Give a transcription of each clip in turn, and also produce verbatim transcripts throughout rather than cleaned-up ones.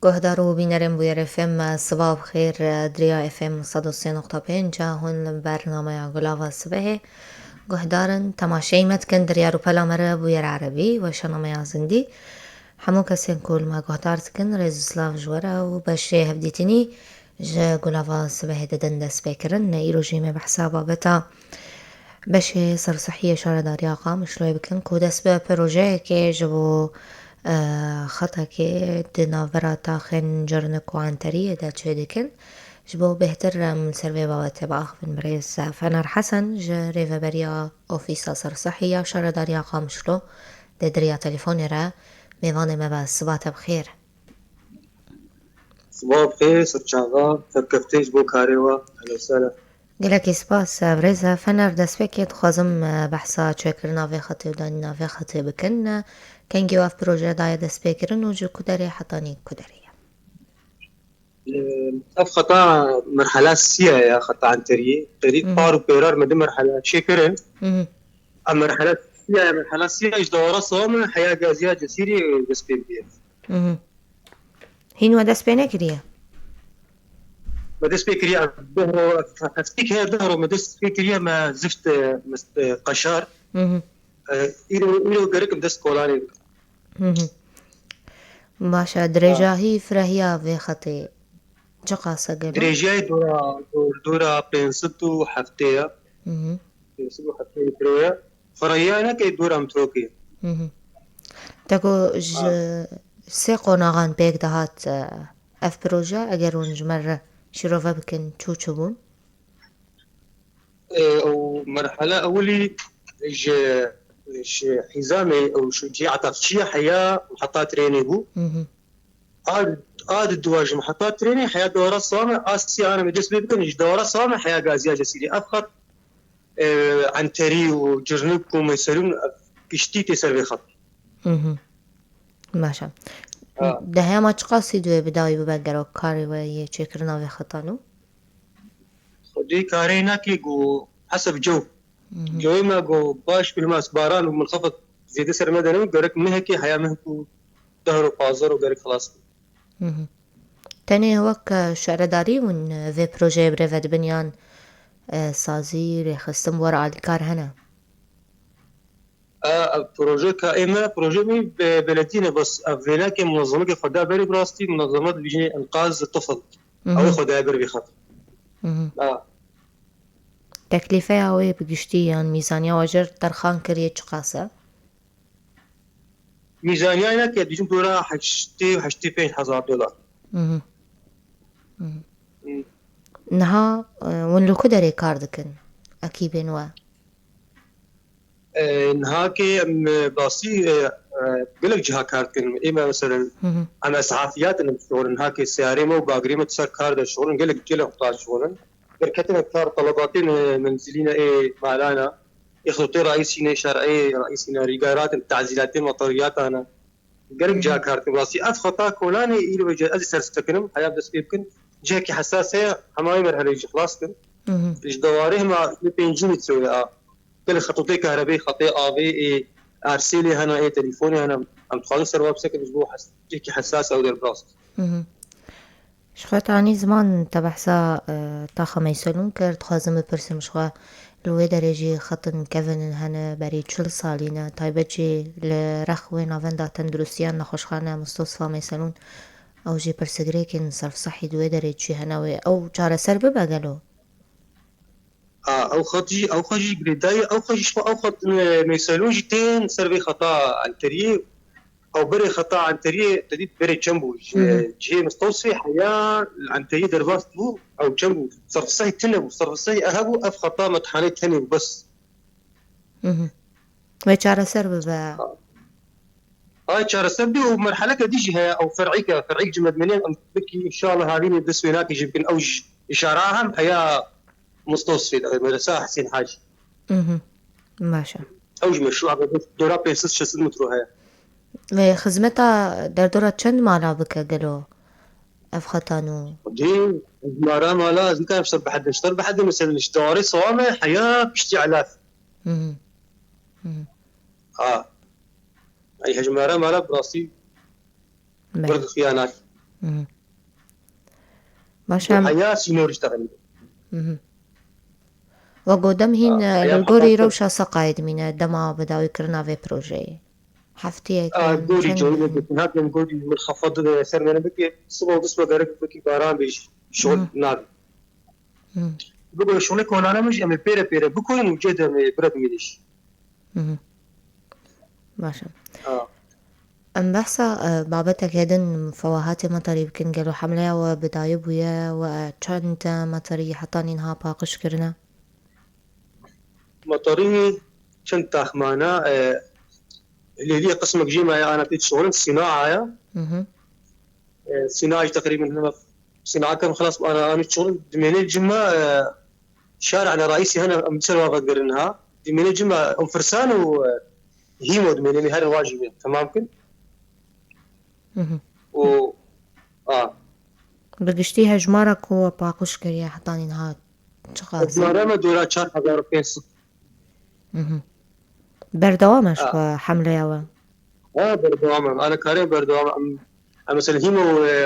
Guhdar û bînerên Bûyer F M, siba bi xêr, di riya F M sed û sê nokta pênc hûn li bernameya Gulava Sibehê guhdar in. Temaşeyî me dikin, di riya rûpela me re Bûyer Erebî, weşanameya Zindî. Hemû kesên ku li me guhdar dikin, rêz û silav ji we re û beşê hevdîtinî ji Gulava Sibehê didin destpêkirin. Îro jî me behsa babeta beşê sersehiyê şaredariya Qamişloyê bikin ku dest bi projeyekê ji bo, e, xetekê di navbera taxên Cirnik û Enteriyê de çêdikin. Ji bo bêhtir em li ser vê babetê biaxivin, birêz Fener Hesen ji Rêveberiya Ofîsa Sersehî ya Şaredariya Qamişlo di diriya telefonê re mêvanê me be. Siba te bi xêr. Siba bi xêr, serçava, serkeftê ji bo karê we. Ehlen we sehlen. Gelekî spas, birêz Fener. Destpêkê dixwazim, e, behsa çêkirina vê xetê û danîna vê xetê bikin. Kengî ev proje daye destpêkirin û ji ku derê hetanî ku derê ye? Ev xeta merhela sî ye ya xeta Enteriyê. Qerîb Hı hı. par û pêrar me du merhela çêkirin. Hı hı. Ev merhela sî ye, merhela sî ye ji dewara sewame heya gaziya Cesîrê dest pê bûye. Hı hı. Hîn we dest pê nekiriye? Me dest pê kiriye, ev dehro, heftîk heye dehro me dest pê kiriye, me zift, e, me, e, qeşar. Hı hı. E, îro, îro gerek em dest kolanê bikin. Hı hı. Baş e, Ha. dirêjahî, firehiya vê xetê çiqas e gelo? Dirêjiyayê dora, dor-, dora pênc sed û heftê ye. Hı hı. Pênc sed û heftê metro ye. Firehiya neke dora metrokê. Hı hı. Te ku ji Ha. sê qonaxan pêk dihat, e, ev proje, eger hûn ji me re şîrove bikin, çû çû bûn? Ê, ew merhela ewilî ji, ji hîzamê ew ji cihê Etafçiye heya heta trênê bû. Hı hı. A, a di dua ji heta trênê heya dewara Same, a sî ana me dest pê bikin, ji dewara Same heya Gaziya Cesîrê. Ev xet, e, Enterî û Cirnik û Mêselûn, ev giştî tê ser vê xet. Hı hı. Baş e. Ha. Di heyama çiqasî divê bi dawî bibe gero karê we yê çêkirina vê xetan û? Xwedê karê nake ku hesab cew. Mhm. Cewê me ku baş ku hema baran û minxefid zêde ser me derin, gerek mehekê heya meh ku dehro pazdehro gerek xilas bin. Mhm. Tenê wek, e, şaredarî hûn, e, vê projeyê birêve dibin yan, e, sazî, rêxistin, we re alîkar hene? A, ev proje ka ê me, proje wî be-, beledî ne, bes ev vênakê munezemekê xwe da berê, bi rastî munezemet dibêjin Enqaz Tifl. Mhm. Ew xwe daye ber vî xet. Mhm. A. Teklîfeya wê bi giştî yan mîzaniya we jê re terxan kiriye çiqas e? Mîzaniya neke, dibêjin dora heştê û heştê pênc hezar dolar. Mhm. Mhm. Hmm. Niha, e, hûn li ku derê kar dikin? Ekîbên we? E, niha ke em, e, basî, e, e, gelek ciha kar dikin. Ê me, meselen, Hı hı. em e sehafiyat in, em şixulin. Niha ke seyarê me û bagirê me di ser kar de şixulin. Gelek, gelek xwe şixulin. Derketine kar, telebatên, e, menzilî ne, ê malana. Ê xutê reîsî ne, şerê reîsî ne, rîgaratên, tazîlatên, meteriyatane. Gelek Hı hı. ciha kar dikin. Basî ev xeta kolanê îro vêce ez ê ser sekinim, heya dest pê bikin. Cihekî hesas heye, hema wê merheleyê jî xilas dikin. Hı hı. Ji dewarê hema li pêncî metre a. Gelek xetotê kahrebê, xetê avê, ê ersêlê hene, ê telîfonê hene. Em dixwazin ser wan bisekin ji bo hes-, cihekî hesas ew der bi rast. Hı hı. Ji xwe tanî ziman te behsa, e, taxa Meyselûn kir, dixwazim bipirsim ji xwe, li wê derê jî xetin kevin hene, berî çil salî ne, taybet jî li rex wê navenda tenduristiya nexweşxane Mistosfa Meyselûn, ew jî pirsgirêkên serfsehî di wê derê çi hene wê, ew çareser bibe gelo? A, ew xet jî, ew xet jî girêdayî, ew xet jî ji xwe, ew xet, e, Meyselûn jî tên ser vê xeta Enteriyê. Ew berê xeta Enteriyê, te dît berê çend bû? Ji Hı hı. cihê Mistosfê heya li Enteriyê derbas bû, ew çend bû? Serfisehî tune bû, serfisehî ehe bû, ev xeta Methanê tenê bû, bes. Hı hı. Wê çareser bibe. Ha. Ay çareser bî û merheleke dî jî heye, ew fer'îk e, fer'îk ji me dimênên, em bikî, înşallah, havînê dest wê nakî jî bikin, ew ji îşara hem heya Mistosfê de, medresa Hesên Hacî. Mhm. Baş e. Ew jî meşrû, abi, dora pênc sed şeş sed metro heye. Ve xizmeta derdora çend mala bike gelo ev xetan û? Dê, mara mala, ez nikarim ser bihedin, ji ter bihedin, mesela, ji dewarê sewame heya piştî elaf. Mhm. Mhm. Ha. Ay, hejmara mala bi rastî Belê. Wek xiyanak. Mhm. Baş e. Heya sînorî ji texelî. Mhm. We got dem hîn, e, li gorî rewşa seqayê dimîne dema bi dawî kirina vê projeyê. Heftiyek A, in, gorî çend cayî in? Nekin. Hatin gorî min xefa dibe ser me bike. Siba dust me gerek bikî baran bê şol nabe. Mhm. Bigo şolê kolane min jî em ê pêre pêre bikoyin û cê de em ê bire dimîne jî. Mhm. Baş e. A. Em behsa, e, babeteke din fewahatê meterî bikin. Gelo hemleya we bi dawî bûye we çend meterî heta nînha paqij kirine? Meterî çend taxmana, e, lêliyê qismek jê me ya ana pê şolin sînaa ya. Mhm. E, sînaa jî teqrîben hema sînaa kem xilas ana anî şolin dimêne cima, e, Şar ele raîsî hene em ser wa vegirin ha. Dimêne cima em firsan û, e, hîmo dimêne me her wajî be. Temam kin. Mhm. Û, a. Bi giştî hejmara ku we paqij kiriye heta nînha çiqas e? Hejmara me dora çar hezar û pênc sed. Mhm. Berdewam e ji xwe hemleya we? Ha, berdewam e. Alîkariyê berdewam e. Em, em mesela hîmo û, e,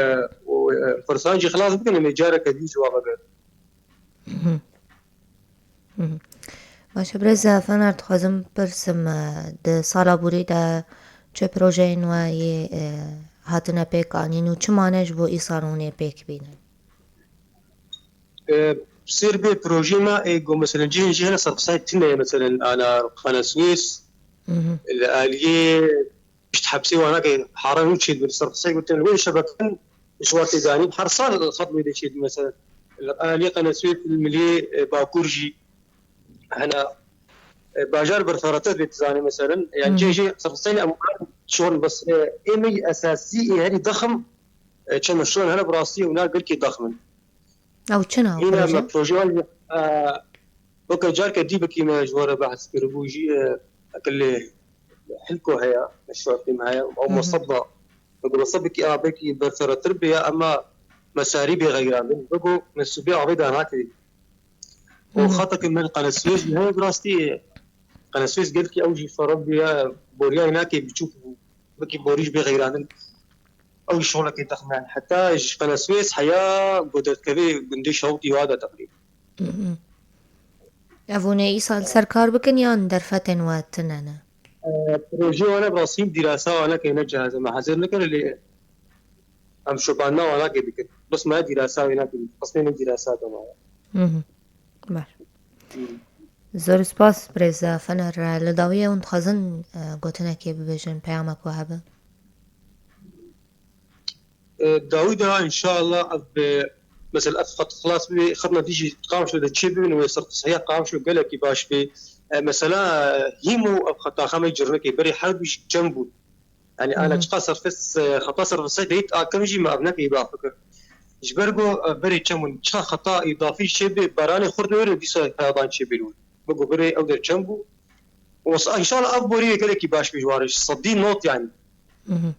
û, e, firsan jî xilas bikin, em ê careke dî ji wa vegerin. Mhm. Mhm. Baş e, birêz Fener, dixwazim bipirsim, e, di sala borî de çi projeyên we yê, e, hatine pêk anîn û çi mane ji bo îsal hûn ê pêk bînin? E, sêr bê projeyê me, ê, ku, meselen, cihên jî hene serxisayî tune ye, meselen, ana Qeneswês, Mhm. li aliyê pişt hepsê wana ke haran û çêdibin, serxisayî gotin, wê şebekin ji wa têdanîn, her sal xet wê de çêdibin, meselen, li aliyê Qeneswês, li miliyê, e, Bakur jî hene, e, bajar berferatet bê dizanê, meselen, yani, Mhm. cihê jî serxisayî em şon bes, e, ê me esasî, ê herî dexim, e, çend şon hene bi rastî û na gelkî dexmin. Ew çi ne ew Yine proje? Me proje wan, e, weke carke dî bikî me ji we re behs kiribû jî, e, eke lê hilko heye, meşruatê me heye, ew Hı hı. Mesebba, weke mesebekî a belkî berferatir bê ya, ema me sarî bê xeyrandin. Weko me sûbê avê da nakirî. Û Hı hı. Xeteke me li Qeneswêz jî heye, bi rastî Qeneswêz gelkî ew jî feraq bû ya, boriyayê nakê biçûk bû. Wekî borî jî bê xeyrandin. Ew jî şolekê dexme. Heta ji Qeneswêz heya ku derdikevê gundê Şawitî wa de teqrîben. Mhm. Ev hûn ê îsal ser kar bikin yan derfetên we tune ne? E, projeyê wan e bi rastî dîrasa wan neke ne cihazê me hezir nikir lê em şopandina wan nake dikin. Bes me dîrasa wê nake dikin. Qismê me dîrasa dema ye. Mhm. Baş. Hı. Zor spas birêz Fener. Li dawiyê hûn dixwazin, e, gotinekê bibêjin, peyamek we hebe? E, dawî de inşallah ev, e, mesela ev xet xilas bibê, xetna dî jî Qamişlo de çê bibin, wê serxisiya Qamişlo gelekî baş bê. E, mesela, e, hîmo ev xeta xemê cirnikê berê her bû jî çem bû. Yani, ana Hı hı. Çiqa serfes, e, xeta serfesay deyt akim jî me ev nekî ba fikir. Ji ber ku, e, berê çem bûn, çiqa xeta îdafî çê bê, beranê xurt wêre dîsa xeyaban çê bê wê. Bi ku berê ew der çem bû. Û s-, inşallah ev borî gelekî baş bê ji wan re, ji sedî not yani. Mhm.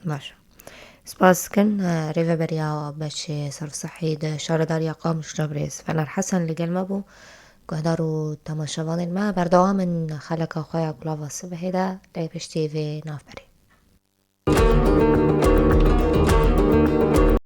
Baş. Spas dikin, e, rêveberiya beşê serfsehî di şaredariya Qamişlo birêz Fener Hesen li gel me bû. Guhdar û temaşevanên me, berdewam in xeleka xwe ya Gulava Sibehê de lê piştî vê navberê.